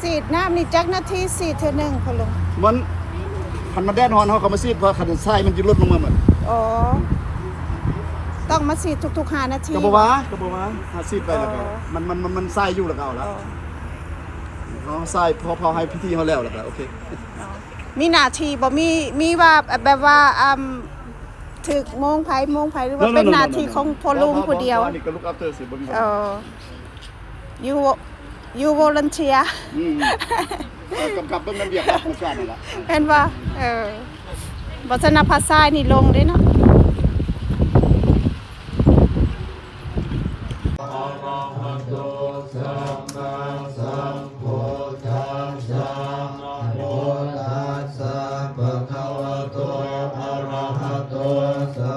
ສີດນ້ຳນີ້ຈັກນາທີສີດເທື່ອໜຶ່ງ ພໍ່ລຸງ? ມັນ ຄັນມັນແດດຮ້ອນ ເຮົາກໍມາສີດ ເພາະຄັນຊາຍມັນຈະຫຼຸດລົງມາໝົດ. ອໍ ຕ້ອງມາສີດທຸກໆຫ້ານາທີ? ກໍບໍ່ວ່າ ກໍບໍ່ວ່າ ຖ້າສີດໄປແລ້ວກໍ ອໍ ມັນ ມັນ ມັນ ມັນຊາຍຢູ່ແລ້ວກໍເອົາລະ. ອໍ ເຮົາຊາຍພໍ ພໍໃຫ້ພິທີເຮົາແລ້ວ ແລ້ວກໍໂອເຄ. ອໍ ມີໜ້າທີ່ບໍ່? ມີ ມີວ່າແບບວ່າ ອຳ ຖືກໂມງໃຜໂມງໃຜ ຫຼືວ່າ No, no, ເປັນ no, ໜ້າ no, no, ທີ່ no. ຂອງພໍ່ລຸງຜູ້ດຽວ? ບໍ່ ບໍ່ ບໍ່ ອັນນີ້ກໍ look after ຊື່ ບໍ່ມີ ອໍ ຢູ່ ຢູ່ volunteer ອືມ ເອີ ກຳກັບເບິ່ງນຳວຽກຂອງການນັ້ນລະ ແມ່ນບໍ່? ເອີ ບໍ່ຊັ້ນນະພາຊາຍນີ້ລົງເດ້ເນາະ. ອະລະຫະໂຕ ສຳມາສຳພຸດທັດສະ ນະໂມຕັດສະ ພະຄະວະໂຕ ອະລະຫະໂຕ ສຳ